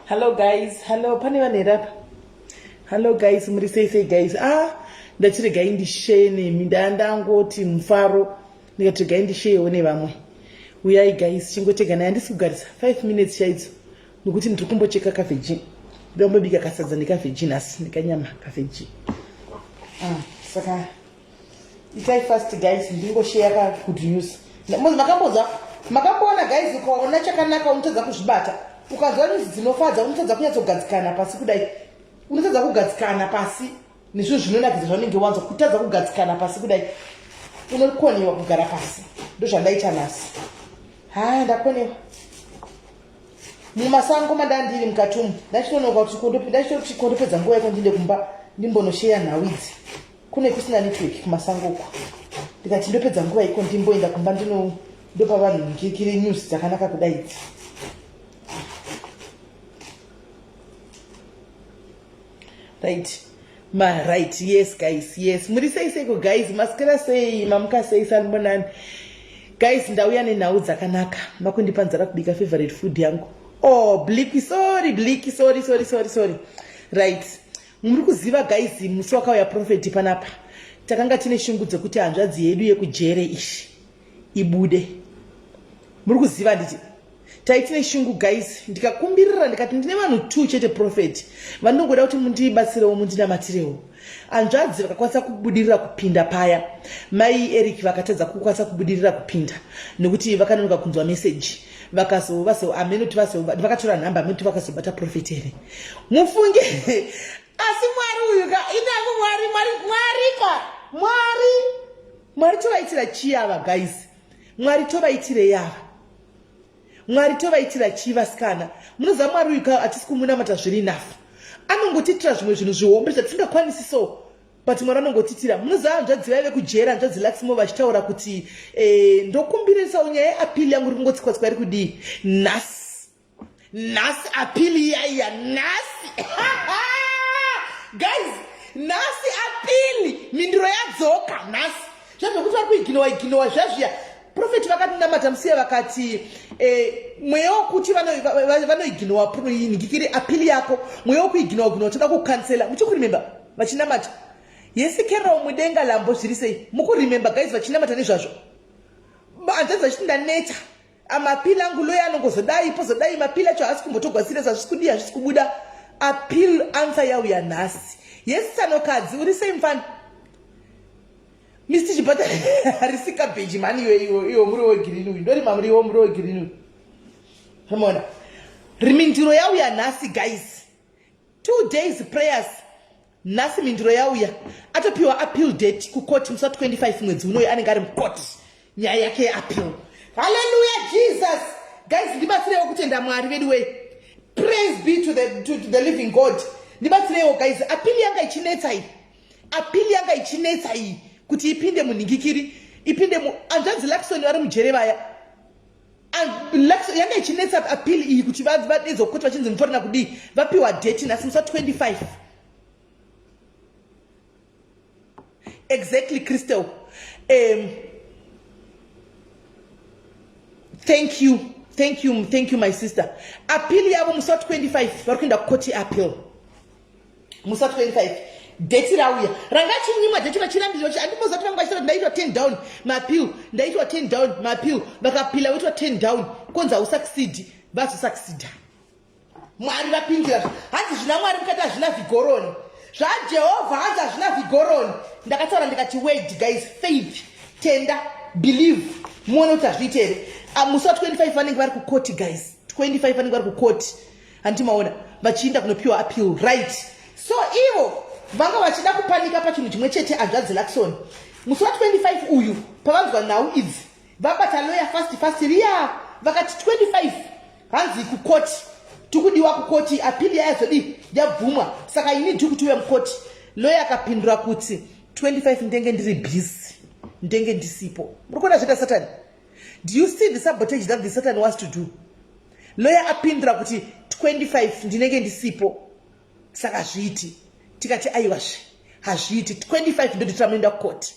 Hello guys, hello, pane vanhu here apa? Hello guys, muri sei sei guys? Ah, ndati regai ndishare nemi, ndandangoti mufaro, ndikati regai ndisharewo nevamwe. Uyai guys, chingoteganai, handisi kugarisa 5 minutes chaidzo nokuti ndiri kumbocheka kavheji. Ndambobika kasadza nekavheji nhasi, nekanyama kavheji. Ah, saka itai fast guys ndingosheya ka good news makambonzwa makamboona guys ukaona chakanaka unotadza kuzvibata ukanzwa news dzinofadza unotadza kunyatsogadzikana pasi kudai unotadza kugadzikana pasi nezvinhu zvinonakidza zvaunenge wanzwa kutadza kugadzikana pasi kudai unokonewa kugara pasi ndozvandaita nhasi ha ndakonewa mumasango mandandiri mukati umu ndachitonoka kuti ndachitoti kondopedza nguva yeko ndinde kumba ndimbonosheya nhau idzi kune kusina network kumasango uko ndikati ndopedza nguva iko ndimboenda kumba ndino ndopa vanhu ngikiri news dzakanaka kudai idzi right ma right yes guys yes muri sei seiko guys masikira sei mamuka sei sanibonani guys ndauya nenhau dzakanaka makundipa nzara kubika favorite food yangu oh bliki sorry bliki sorry sorry sorry sorry right Muri kuziva guys musi wakauya prophet panapa takanga tine shungu dzekuti hanzvadzi yedu yekujere ishi ibude. Muri kuziva nditi taitine shungu guys ndikakumbirira ndikati ndine vanhu two chete prophet vandinongoda kuti mundibatsirewo mundinamatirewo hanzvadzi vakakwanisa kubudirira kupinda paya mai eric vakatadza kukwanisa kubudirira kupinda nekuti vakanonoka kunzwa meseji vakazo vazo ameno kuti vazo vakatora nhamba ameno kuti vakazobata prophet here mufunge asi mwari uyu ka inangu mwari mwari mwari ka mwari mwari tovaitira chii ava guys mwari tovaitirei ava mwari tovaitira chii vasikana munoziva mwari uyu ka hatisi kumunamata zviri enough anongotiitira zvimwe zvinhu zvihombe zvatisingakwanisi so but mwari anongotitira munoziva hanzvadzi vaive kujera hanzvadzi laximo vachitaura kuti eh, ndokumbirisawo nyaya yeapili yangu iri kungotsikwatsika iri kudii nhasi nhasi apili yaiya nhasi guys nhasi apili mindiro yadzoka nhasi zvazvekuti vari kuiginowa iginowa zvazviya profeti vakatinamata musiya vakati eh, mweya wokuti vanoiginowa ngikiri apili yako mweya wokuiginowa ginowa toda kukansela muchikurimemba vachinamata yesi kerol mudenga lambo zviri sei mukuremember guys vachinamata nezvazvo hanzvadzi vachiti ndaneta amapili angu loya anongozodai pozodai mapili acho haasi kumbotogwa serious hazvisi kudii hazvisi kubuda appeal answer yauya nhasi yes tsanokadzi uri sei mfana mr chibata harisi kabheji mhani iwe iwe iwe muriwo wegirini uyu ndorima muriwo muriwo wegirini uyu amona rimindiro yauya nhasi guys Two days prayers nhasi mhinduro yauya atopiwa appeal date kucourt musi wa 25 mwedzi unoyu anenge ari mucourt nyaya yake yeappeal halleluya jesus guys ndibatsireiwo kutenda mwari vedu wei praise be to the, to, to the living god ndibatsireiwo guys appeal yanga ichinetsa iyi appeal yanga ichinetsa iyi kuti ipinde munhingikiri ipinde mu hanzvadzi lakson vari mujere vaya yanga ichinetsa appeal iyi kuti vadedzwa kuti vachinzi muforina kudii vapiwa date nhasi musi wa 25 exactly crystal um, thank you thank you thank you my sister appeal yavo musi wa 25 vari kuenda kukoti appeal musi wa 25 date rauya ranga achinyimwa date vachirambirwa chi andimboziva kuti vanga vachitaura ndaitwa 10 down mapill ndaitwa 10 down mapill vakapila voitwa 10 down konzi hausucceed vazosucceeda mwari vapindira hanzi zvina mwari mukati hazvina vigoroni zvajehovha hanzi hazvina vigoroni ndakataura ndikati wait guys faith tenda believe muone kuti hazviite here ah, musi wa 25 vanenge vari kukoti guys 25 vanenge vari kukoti Hanti maona vachiinda kunopiwa appeal right. So ivo vanga vachida kupanika pachinhu chimwe chete hanzvadzi Luckson. Musi wa 25 uyu pavanzwa nhau idzi vabata lawyer fast fast riya vakati 25 hanzi kukoti tikudiwa kukoti appeal yayazodii yabvumwa saka ini ndiri kuti uye mukoti. Lawyer akapindura kuti 25 ndenge ndiri busy ndenge ndisipo. Muri kuona zvoita Satani? Do you see the sabotage that the Satan wants to do? Lawyer apindura kuti 25 ndinenge ndisipo saka zviiti tikati aiwazve hazviiti 25 ndoti tamuenda kukoti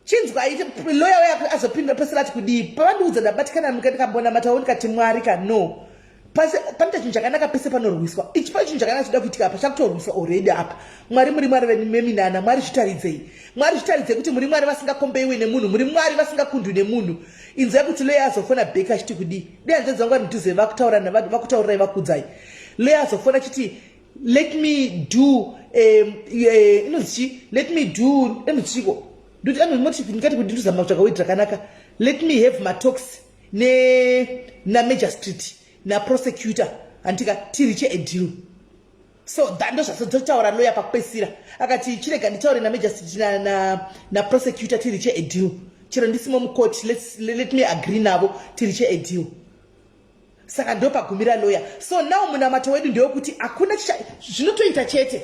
chinzwa aiti lawyer uya azopindura pesera ati kudii pavandiudza ndabatikana ndikambonamatawo ndikati mwari ka no Pase panoita chinhu chakanaka pese panorwiswa. Ichi pane chinhu chakanaka chida kuitika apa chakutorwiswa already apa. Mwari muri Mwari veminana, Mwari zvitaridzei. Mwari zvitaridzei kuti muri Mwari vasingakombeiwe nemunhu, muri Mwari vasingakundwi nemunhu. Inzwai kuti Leah azofona back achiti kudii. Dai hanzvadzi vangu vari mudhuze vakutaura vakutaurirai vakuudzai. Leah azofona achiti let me do inonzi chii? Let me do inonzi chiiko? Ndoti anoti ndingati kuti ndizama kutsvaga word rakanaka. Let me have my talks ne namagistrate naprosecutor handika tiriche a deal. So that ndozvazotaura lawyer pakupedzisira akati chirega nditaure namagistrate naprosecutor na, na tiriche a deal chero ndisimo mucourt let me agree navo tiriche a deal. Saka ndopagumira lawyer. So now munamato wedu ndewekuti hakuna zvinotoita chete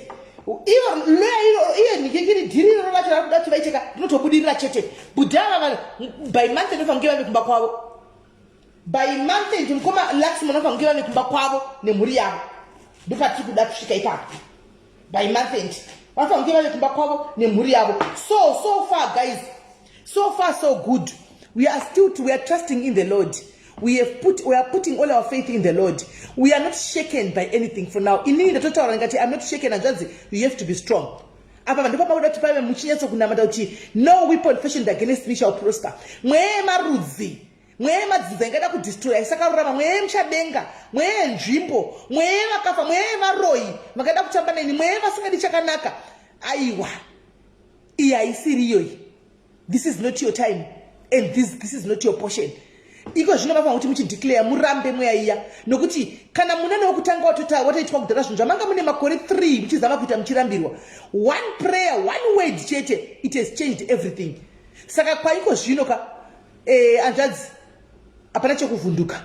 ivo lawyer iro iye ndikikiri dhiri iroro racho rari kuda kuti vaiteka rinotobudirira chete. Bhudhi ava by month end kunge vave kumba kwavo, by month end mukoma Lux munofanira kunge vave kumba kwavo nemhuri yavo. Ndopatiri kuda kusvika ipapo. By month end vanofanira kunge vave kumba kwavo nemhuri yavo. So far, guys, so far so good. We are trusting in the Lord. We are putting all our faith in the Lord. We are not shaken by anything for now. Inini ndatotaura ndikati I'm not shaken. Hanzvadzi, you have to be strong. Apa ndipo pakuda kuti pave muchinyatsokunamata kuti no weapon fashioned against me shall prosper. Mweya yemarudzi, mweya yemadzinza ingada kudestroya isakarurama, mweya yemuchadenga, mweya yenzvimbo, mweya yevakafa, mweya yevaroyi vakada kutamba neni, mweya yevasingadi chakanaka, aiwa, iyi haisiri iyoyi. This is not your time and this is not your portion. Iko zvino vafanira kuti muchideclare murambe mweya iya, nokuti kana muna newekutanga watoitwa kudhara zvinhu zvamanga mune makore 3 muchizama kuita muchirambirwa, one prayer, one word chete, it has changed everything. Saka kwaiko zvino ka, hanzvadzi, hapana chekuvhunduka.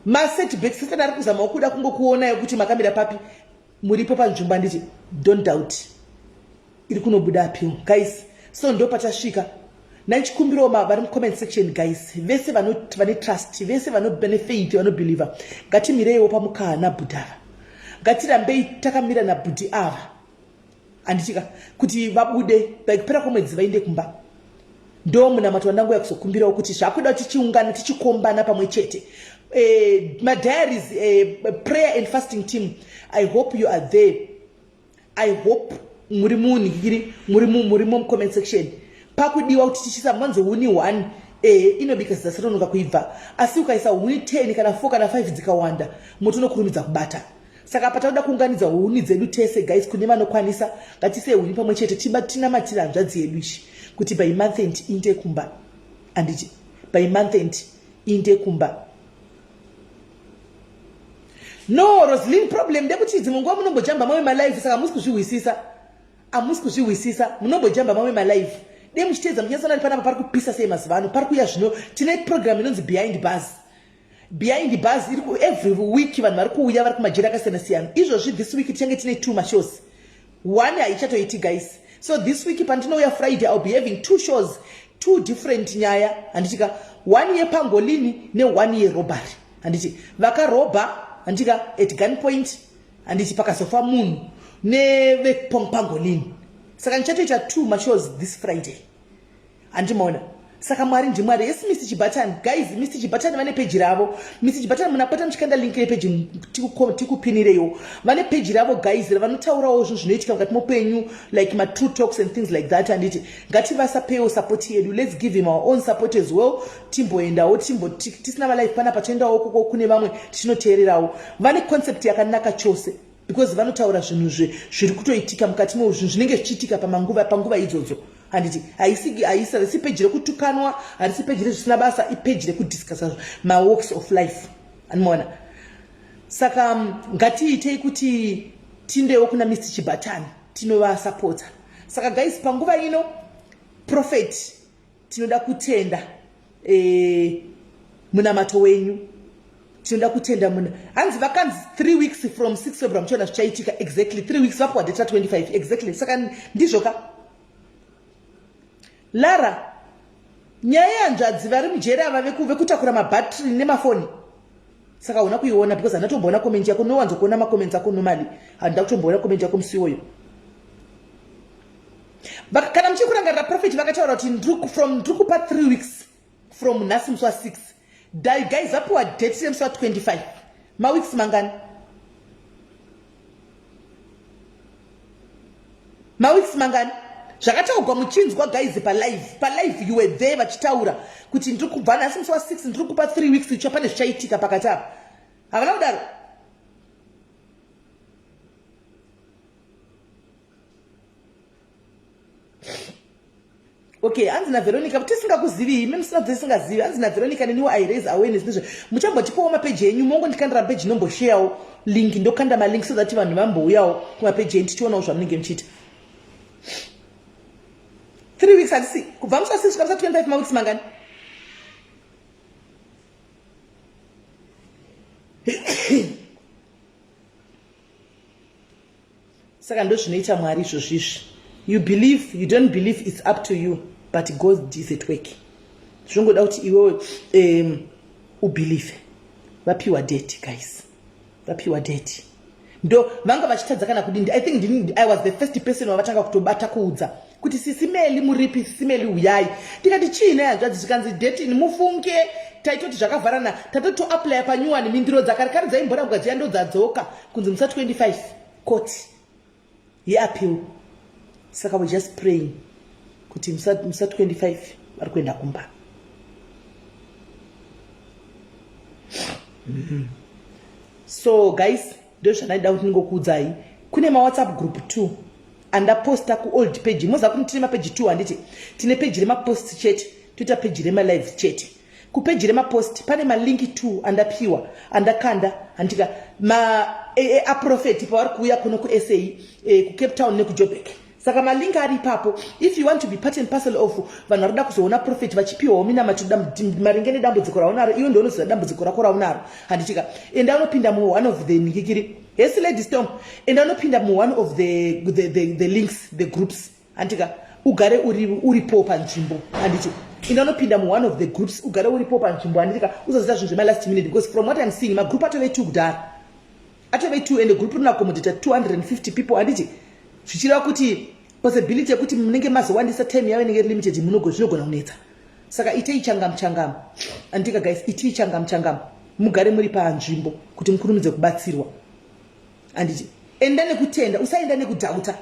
Masetbacks Satani ari kuzamawo kuda kungokuonai kuti makamira papi. Muripo panzvimbo, handiti? Don't doubt, iri kunobuda appeal, guys. So ndo patasvika. Naichikumbirawo vari mucomment section, guys, vese vane trust, vese vane faith, vanobelieva, ngatimireiwo pamukaha nabhudhi ava. Ngatirambei takamira nabhudhi ava, handitika, kuti vabude by kupera kwemwedzi vainde kumba. Ndo munamato wandanguya kuzokumbirawo kuti zvakuda tichiungana tichikombana pamwe chete. Madiaries prayer and fasting team, I hope you are there. I hope muri munhikiri, murimo mucomment section. Pakudiwa kuti tichisa manzi huni 1 inobika zidza kuibva, asi ukaisa huni 10 kana 4 kana 5 dzikawanda, moto unokurumidza kubata. Saka patauda kuunganidza huni dzedu tese, guys, kune vanokwanisa, ngatisei huni pamwe chete, tinamatira hanzvadzi yedu ichi kuti by month end inde kumba, handiti? By month end inde kumba. No, Roslin, problem ndekuti dzimwe nguva munombojamba mamwe malive, saka hamusi kuzvihwisisa, hamusi kuzvihwisisa. Munombojamba mamwe malive de muchiteedza muchinyatsoona panapa pari kupisa sei. Mazuva ano pari kuuya zvino tine program inonzi Behind Bars. Behind Bars iri every week, vanhu vari kuuya vari kumajeri akasiyana siyana. Izvozvi this week tichange tine two mashows, one haichatoiti, guys. So this week pandinouya Friday, I'll be having two shows, two different nyaya, handitika? One yepangolini neone yerobbery, handiti? Vakarobha, handitika, at gun point, handiti? Pakazofa munhu nevepangolini. Saka ndichatoita two mashows this Friday, handimaona? Saka Mwari ndimwari. Yes, Mr Chibatani. Guys, Mr Chibatani vane peji ravo. Mr Chibatani, munapota muchikanda link repeji tikupinireiwo. Vane peji ravo, guys, ravanotaurawo zvinhu zvinoitika mukati mopenyu, like matrue talks and things like that, handiti? Ngativasapewo support yedu. Let's give him our own support as well. Timboendawo, timbo tisina valive panapa, toendawo koko kune vamwe tichinoteererawo. Vane concept yakanaka chose because vanotaura zvinhu zviri kutoitika mukati mezvinhu zvinenge zvichiitika pamanguva panguva idzodzo, handiti? Haisi peji rekutukanwa, harisi peji rezvisina basa, ipeji rekudiscussa mawalks of life, anomaona? Saka ngatiitei kuti tindewo kuna Mr Chibatani tinovasapota. Saka guys, panguva ino, prophet, tinoda kutenda munamato wenyu. Tinoda kutenda muna hanzi vakanzi 3 weeks from 6 February muchiona zvichaitika. Exactly 3 weeks, vapuwa date ra25 exactly. Saka ndizvo ka. Lara, nyaya yehanzvadzi vari mujeri ava vekutakura mabhatiri nemafoni, saka hauna kuiona because handina tomboona comment yako. Nowanzokuona macomments ako normally, handina kutomboona comment yako musi iwoyo. Kana muchiri kurangarira, prophet vakataura kuti from ndiri kupa 3 weeks from nhasi musi wa6. Guys, vapiwa date remusi wa25. Maweeks mangani? Maweeks mangani? Zvakataurwa muchinzwa guys palive, palive you were there vachitaura kuti ndiri kubva nhasi musi wa 6 ndiri kupa 3 weeks icho pane zvichaitika pakati apa. Havana kudaro. Okay, hanzi naVeronica tisingakuzivi imi musina tisingazivi hanzi naVeronica neniwo I raise awareness ndizvo muchambotipawo mapeji enyu mongondikandira peji ndombosharewo link ndokanda malink so that vanhu vambouyawo kumapeji enyu tichionawo zvamunenge muchiita. 3 weeks handisi kubva musi wa 6 kusvika musi wa 25 maweeks mangani? Saka ndozvinoita Mwari izvozvizvi. You believe, you don't believe, it's up to you, but God is at work. Zvinongoda kuti iwewe ubelieve. Vapiwa date guys. Vapiwa date. Ndo vanga vachitadza kana kudini. I think ndini, I was the first person wavatanga kutobata kuudza kuti sisi Meli muripi, sisi Meli huyai. Ndikati chii nhai hanzvadzi, zvikanzi date ini mufunge taitoti zvakavharana, tatoti toapplya panyuwani, mindiro dzakare kare dzaimborambwa dziya ndodzadzoka kunzi musa 25 court yeappeal. Saka we just praying kuti musa 25 vari kuenda kumba. So guys, ndozvandaida kuti ndingokuudzai. Kune maWhatsApp group 2 andaposta kuold page. Moziva kuti tine mapeji 2 handiti? Tine peji remapost chete, toita peji remalive chete. Kupeji remapost pane malink 2 andapiwa andakanda handika ma aprofeti e, pavari kuuya kuno kuSA, kuCape Town nekuJoburg. Saka malink ari ipapo. If you want to be part and parcel of vanhu vari kuda kuzoona prophet vachipiwawo minamato maringe nedambudziko raunaro, iwe ndounoziva dambudziko rako raunaro handitika. Enda unopinda mu one of the nhikikiri. Yes, Lady Storm. Enda unopinda mu one of the links, the groups handika, ugare uripo panzvimbo handiti. Enda unopinda mu one of the groups, ugare uripo panzvimbo handitika, usazoita zvinhu zvema last minute, because from what I'm seeing magroup atove 2 kudhara, atove 2, and group rinoaccommodata 250 people handiti, zvichireva kuti possibility yekuti munenge mazowandisa, time yavo inenge iri limited, zvinogona kunetsa. Saka itei changamu changamu andika guys, itei changamu changamu, mugare muri panzvimbo kuti mukurumidze kubatsirwa handiti. Enda nekutenda, usaenda nekudhauta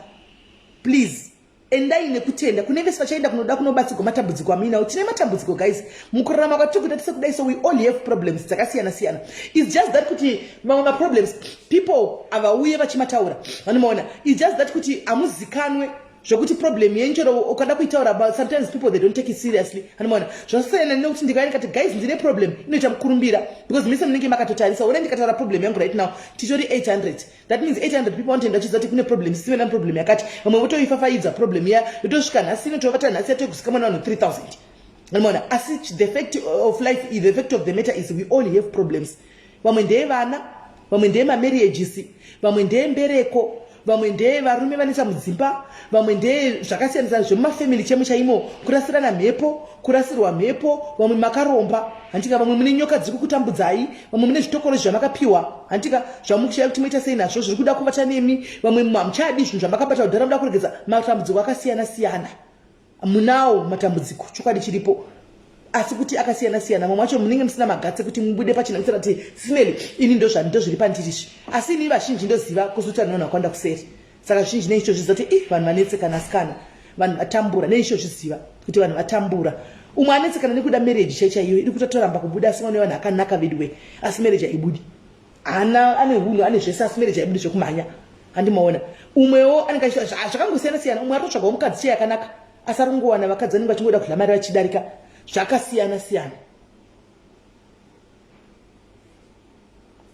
please. Endai nekutenda. Kune vese vachaenda kunoda kunobatsirwa matambudziko amuinawo, tine matambudziko guys mukurarama kwatiri kuita tise kudai. So we all have problems dzakasiyana siyana. It's just that kuti mamwe maproblems people havauye vachimataura, vanomaona. It's just that kuti hamuzikanwe zvokuti problem yenyu chero ukada kuitaura, but sometimes people, they don't take it seriously, anomaona. Zvasiyana nekuti ndikauya ndikati guys ndine problem, inoita mukurumbira because mise munenge makatotarisa. Ona, ndikataura problem yangu right now, titori 800. That means 800 people vanotoenda vachiziva kuti kune problem, sisive na problem yakati. Vamwe votoifafaidza problem iya, yotosvika nhasi, inotovata nhasi, yatokuzikamwa nevanhu 3000, anomaona. Asi the fact of life, the fact of the matter is we all have problems. Vamwe ndevana, vamwe ndemamarriages, vamwe ndembereko, vamwe ndevarume vanoita mudzimba, vamwe ndee zvakasiyana siyana zvemumafamily chemo chaimo, kurasirana mhepo, kurasirwa mhepo, vamwe makaromba handika, vamwe mune nyoka dziri kukutambudzai, vamwe mune zvitokoro zvamakapiwa handika, zvamukushaya kuti moita sei nazvo, zviri kuda kuvata nemi, vamwe hamuchadi zvinhu zvamakabata kudhara, muda kuregedza. Matambudziko akasiyana siyana munawo matambudziko, chokwadi chiripo, asi kuti akasiyana siyana. Mamwe acho munenge musina magatsi ekuti mubude pachena musina kuti simeli ini ndozviri pandirizvi. Asi ini vazhinji ndoziva kuzuta nevanhu vakawanda kuseri, saka zvizhinji neichozviziva kuti i vanhu vanetsekana asikana, vanhu vatambura, neichozviziva kuti vanhu vatambura. Umwe anetsekana nekuda marriage chai chaiyo iri kutotoramba kubuda, asi vane vanhu akanaka veduwe, asi marriage haibudi. Haana, ane hunhu, ane zvese, asi marriage haibudi zvekumhanya, handimaona. Umwewo anenge zvakangosiyana siyana. Umwe atotsvagawo mukadzi chei akanaka, asi ari kungowana vakadzi vanenge vachingoda kudya mari vachidarika. Zvakasiyana siyana,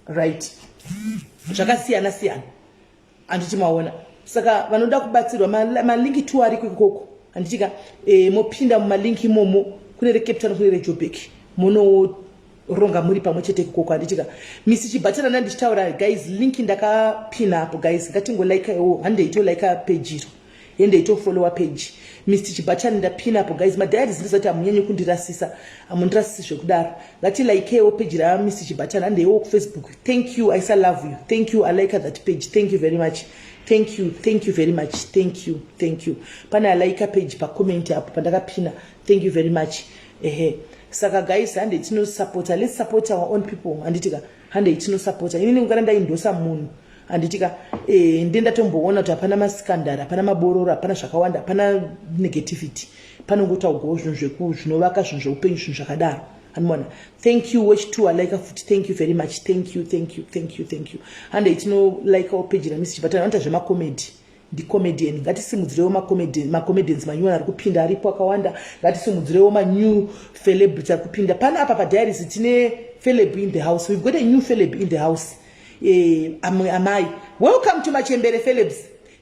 right? Zvakasiyana siyana, handiti maona? Saka vanoda kubatsirwa, malinki 2 ariko ikoko, handitika? Mopinda mumalinki imomo, kune reCape Town, kune reJoburg, munoronga muri pamwe chete ikoko, handitika? Misi chibatirana ndichitaura guys, link ndakapina apo guys, ngatingolikewo, handei tolika page iro, ende itofollowa page Mr Chibatani, ndapina apo guys. Madiaries ndizati hamunyanyi kundirasisa, hamundirasisi zvekudaro. Ngatilikewo page raMr Chibatani, handeiwo kuFacebook. Thank you, I love you. Thank you, I like that page. Thank you very much. Thank you, thank you very much. Thank you, thank you. Pane alika page pacomment apo pandakapina, thank you very much. Ehe, saka guys, hande tinosupporta, let's support our own people, handitika? Handei tinosapota. Inini kungana ndaindosa munhu handitika eh, nde ndatomboona kuti hapana masikandari, hapana mabororo, hapana zvakawanda, hapana negativity. Panongotaugwawo zvinhu zveku zvinovaka zvinhu zveupenyu zvinhu zvakadaro. Anoona. Thank you watch two like futi thank you very much. Thank you, thank you, thank you, thank you. Handei tino like our page raMrs Chibatana vanoita zvemacomedy. Ndicomedian. Ngatisimudzirewo macomedians manyuwani ari kupinda aripo akawanda. Ngatisimudzirewo manew celebrity ari kupinda. Pano apa padiaries tine celeb in the house. We've got a new celeb in the house. Eh, amwe amai. Welcome to Machembere Celebs.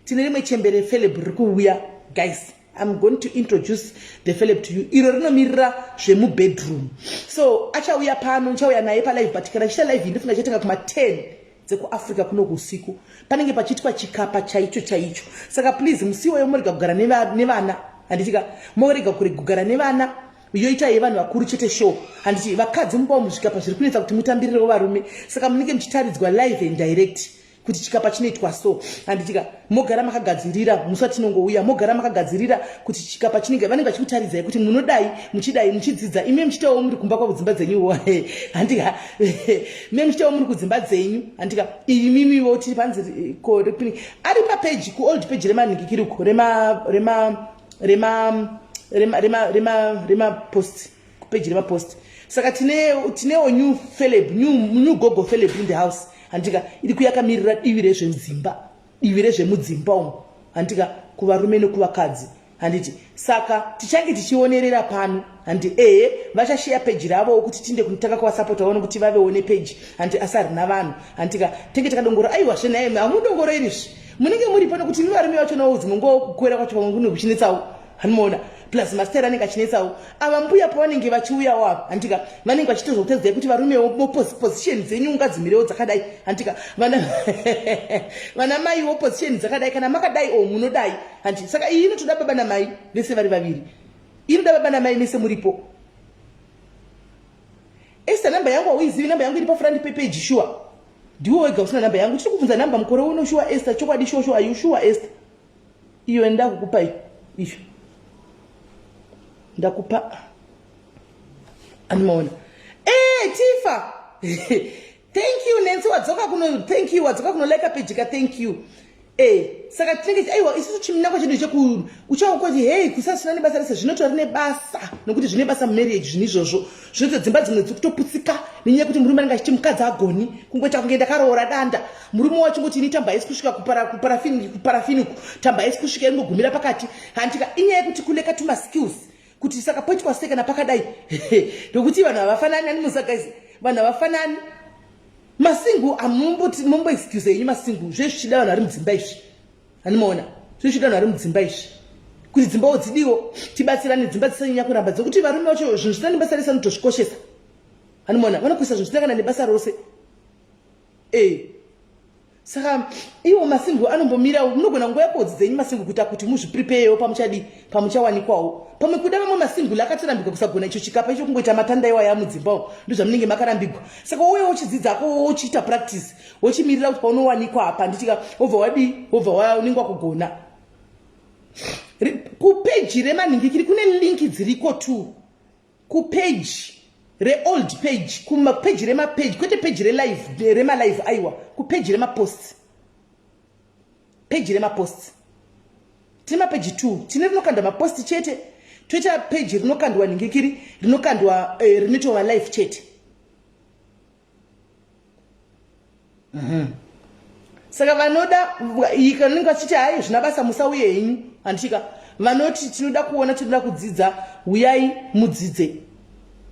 Tine rimwe chembere celeb riri kuuya guys. I'm going to introduce the celeb to you. Iro rinomirira zvemubedroom. So achauya pano, ndichauya naye palive but kana chiita live ndinofunga chatanga kuma 10 dzekuAfrica kuno kuusiku. Panenge pachiitwa chikapa chaicho chaicho. Saka please musi iwoyo morega kugara nevana. Handitika morega kugara nevana yoita yevanhu vakuru chete show. Handiti vakadzi mubawo muzvikapa zviri kunetsa kuti mutambirirewo varume. Saka munenge muchitaridzwa live and direct kuti chikapa chinoitwa so. Handitika mogara makagadzirira musi watinongouya mogara makagadzirira kuti chikapa chinenge vanenge vachikutaridzai kuti munodai muchidai muchidzidza imi muchitawo muri kumba kwavo dzimba dzenyuwo. Handika me muchitawo muri kudzimba dzenyu. Handika imimiwo tiri panzi ko ari papeji ku old page remanhikikiri uko rema rema rema rema rema rema rema post kupeji rema post. Saka tinewo new celeb, new gogo celeb in the house. Handika iri kuyakamirira divi rezvedzimba, divi rezvemudzimba umu. Handika kuvarume nekuvakadzi. Handiti saka tichange tichionerera pano. Handi ehe vachasheya peji ravo kuti tinde kunotanga kuvasapota vaone kuti vavewo nepeji. Handi asi harina vanhu. Handika tenge takadongora aiwa zve naye hamudongoro irizvi. Munenge muri pano kuti imi varume vacho nawo dzimwe nguva kukwera kwacho pamwe kune kuchinetsawo. Handimaona plus master anenge achinetsawo. Ava mbuya pavanenge vachiuyawo ava handika vanenge vachitozokutadzai kuti varumewo position dzenyu ungadzimirewo dzakadai. Handika vana maiwo position dzakadai kana makadai o munodai. Handi saka iyi inotoda baba namai vese vari vaviri. Inoda baba namai mese muripo. Esther namba yangu hauizivi, namba yangu iri pafront page sure. Ndiwe wega usina namba yangu. Tiri kubvunza namba mukore uno sure Esther, chokwadi sure sure, are you sure Esther? Iyo ndakukupa iyo. Iyo. Ndakupa. Animaona. Eh Tifa. Thank you Nancy wadzoka kuno, thank you wadzoka kuno like page ka, thank you. Saka tinenge aiwa isusu chiminako chedu cheku uchaukoti hey kusasina nebasa rese zvinotori nebasa nokuti zvine basa mumarriage zvinhu izvozvo zvinoita dzimba dzimwe dzikutoputsika nenyaya yekuti murume anenge achiti mukadzi agoni kungoita kunge ndakaroora danda murume wacho ngoti ini tamba haisi kusvika kuparafini uku tamba haisi kusvika ingogumira pakati handika inyaya yekuti kuleka tuma skills kuti saka poitwa sei kana pakadai ndokuti vanhu havafanani ani musa guys vanhu havafanani masingle amumboti mumbo excuse yenyu masingle zvezvichida vanhu vari mudzimba izvi animaona zvezvichida vanhu vari mudzimba izvi kuti dzimbawo dzidiwo tibatsirane dzimba dzisanyanya kuramba dzekuti varume vacho zvinhu zvisina nebasa rese vanotozvikoshesa animaona vanokuisa zvinhu zvisina kana nebasa rose Saka iwo masingle anombomira munogona nguva yakodzi dzenyu masingle kuita kuti muzvipreparewo pamuchadi pamuchawanikwawo pamwe kuda vamwe masingle akatorambigwa kusagona icho chikapa icho kungoita matanda iwaya mudzimba umu ndozvamunenge makarambigwa saka wouya wochidzidzako wochiita practice wochimirira kuti paunowanikwa apa nditika wobva wadii wobva waunenge wakugona kupeji remanhingikiri kune linki dziriko too kupage reold page kumapage remapage kwete page relive remalive aiwa kupage remaposts page remaposts tine mapeji 2 tine rinokandwa mapost chete toita page rinokandwa nhingikiri rinokandwa rinoitwa malive chete. Saka vanoda kanenge vachiti hai zvina basa musauye henyu handitika vanoti tinoda kuona tinoda kudzidza uyai mudzidze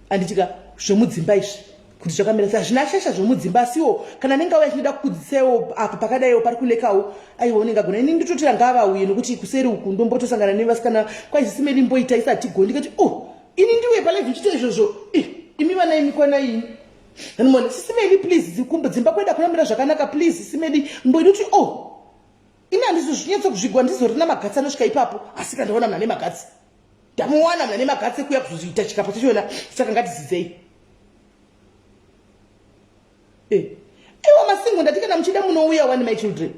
handitika zvemudzimba izvi kuti zvakamira sei hazvina shasha zvemudzimba asiwo kana anenge auya achinoda kukudzidzisaiwo apa pakadaiwo pari kulekawo aiwa unenge agona ini ndototira ngavauye nokuti kuseri uku ndombotosangana nevasikana kwaisisimeli mboita isati gondi ndikati oh ini ndiwe palive ndichita izvozvo imi vana imi kwana ini Animona sisimeli please dzimba kweda kunamira zvakanaka please sisimeli mboidi kuti oh ini handizozvinyatso kuzvigwa ndizorina magatsi anosvika ipapo asi kandaona munhu ane magatsi ndamuwana munhu ane magatsi ekuuya kuzoita chikapo chachona saka ngatidzidzei Iwa masingo ndati kana muchida munouya wani my children.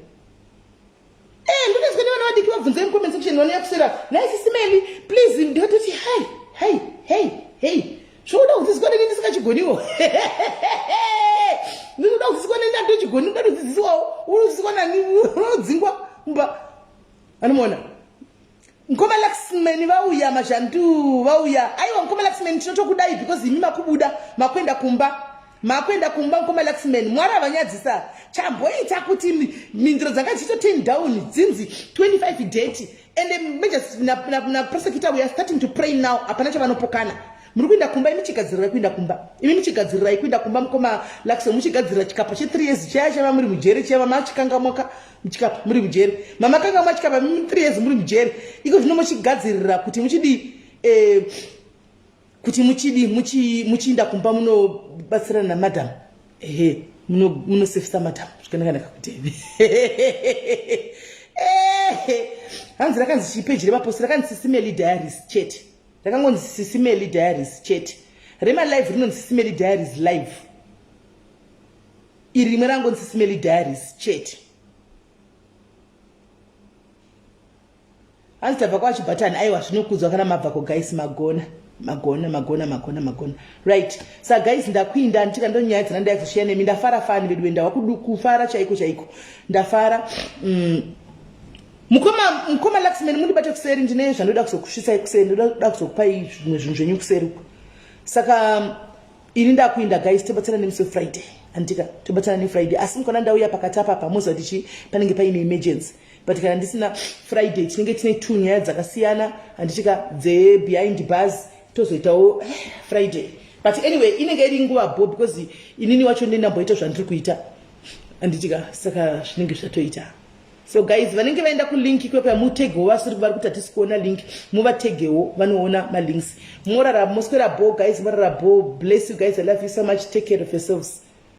Ndinonzwa nevana vadiki vabvunzai mucomment section vanouya kusera nhai sisimeli please ndikatoti hai hai hei hei zvokuda kudzidzwa neni ndisingachigoniwo. Ndinoda Mazhandu vauya. Aiwa mukoma Laxman, tinotokudai because imi makubuda, makuenda kumba, makuenda kumba. Mukoma Laxman, Mwari avanyadzisa. Chamboita kuti mindiro dzanga dzichito 10 down dzinzi 25 date and major naprosecutor, we are starting to pray now. Hapana chavanopokana. Muri kuenda kumba imi, chigadzirirai kuenda kumba imi, muchigadzirirai kuenda kumba. Mukoma Laxman, muchigadzirira chikapa che3 years chaya chava muri mujere chiya, mamachikangamwaka muchikapa muri mujere, mamakangamwa chikapa 3 years muri mujere. Iko zvino muchigadzirira kuti muchidii, kuti muchidi muchiinda kumba, munobatsirana namadam. Ehe, munosefisa madam zvakanaka kuti hanzi rakanzi chipeji remaposti rakanzi Sisimeli Diaries chete, rakangonzi Sisimeli Diaries chete. Remalive rinonzi Sisimeli Diaries Live, iri rimwe rangonzi Sisimeli Diaries chete. Hanzi tabva kwachibhatani. Aiwa, zvinokudzwa kana mabvako guys, magona, magona, magona, magona, magona. Right, sa guys, ndakuinda ndichika ndonyaya dzana ndaizoshiya nemi. Ndafara fani vedu, ndawa kufara chaiko chaiko, ndafara. Mukoma Laxman, mundibate kuseri, ndine zvandoda kuzokusvisai kuseri, ndoda kuzokupai zvimwe zvinhu zvenyu kuseri uko. Saka ini ndakuinda guys, tobatsana nemusi weFriday, andika tobatsana neFriday. Asi mukona ndauya pakati apa pamuziva kuti chi panenge paine emergency, but kana ndisina, Friday tinenge tine two nyaya dzakasiyana, handitika, dzebehind bars, tozoitawo Friday. But anyway, inenge iri nguva bo because inini wacho ndendamboita zvandiri kuita, handitika, saka zvinenge zvatoita. So guys, vanenge vaenda kulink kwekwa, mutegewo vasiri vari kuti hatisi kuona link, muvategewo vanoona malinks. Morara, moswera bo guys, morara bo. Bless you guys, I love you so much. Take care of yourselves.